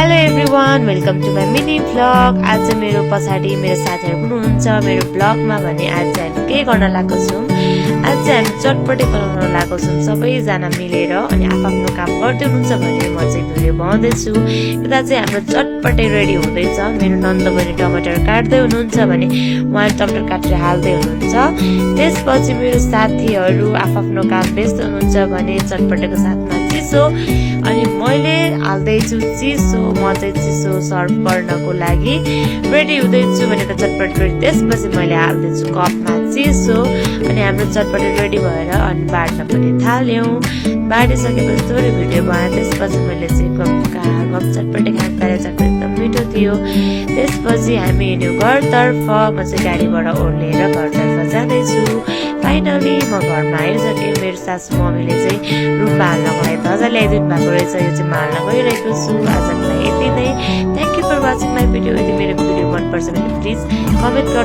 Hello everyone, welcome to my mini vlog. आज चाहिँ मेरो पछाडि मेरो साथीहरू पनि हुनुहुन्छ मेरो भ्लगमा। भने आज चाहिँ हामी के गर्न लागेको छौँ, आज चाहिँ हामी चटपटे बनाउन लागेको छौँ सबैजना मिलेर। अनि आफ्नो काम गर्दै हुनुहुन्छ भने म चाहिँ भिडियो बनाउँदैछु। यता चाहिँ हाम्रो चटपटे रेडी हुँदैछ। मेरो नन्द बहिनी टमाटर काट्दै हुनुहुन्छ भने उहाँ टमाटर काटेर हाल्दै हुनुहुन्छ। त्यसपछि मेरो साथीहरू आफ्नो काम व्यस्त हुनुहुन्छ भने चटपटेको साथमा चिसो, अनि मैले हाल्दैछु चिसो। म चाहिँ चिसो सर्भ गर्नको लागि रेडी हुँदैछु भनेको चटपट रेडी। त्यसपछि मैले हाल्दैछु कपमा चिसो। अनि हाम्रो चटपट रेडी भएर अनि बाँड्न पनि थाल्यौँ। बाँडिसकेपछि थोरै भिडियो बनाएँ। त्यसपछि मैले चाहिँ गफ चटपटे खान पाएँ। चटपट एकदम मिठो थियो। त्यसपछि हामी हिँड्यौँ घरतर्फ। म चाहिँ गाडीबाट ओर्लेर घरतर्फ जाँदैछु। फाइनली म घरमा आइसकेँ। मेरो सासु मम्मीले चाहिँ रुखमा हाल्नको लागि धजा ल्याइदिनु भएको रहेछ। यो चाहिँ म हाल्न गइरहेको छु। आजको लागि यति नै। Thank you for watching my video. यदि मेरो भिडियो मनपर्छ भने प्लिज कमेन्ट गर्नु।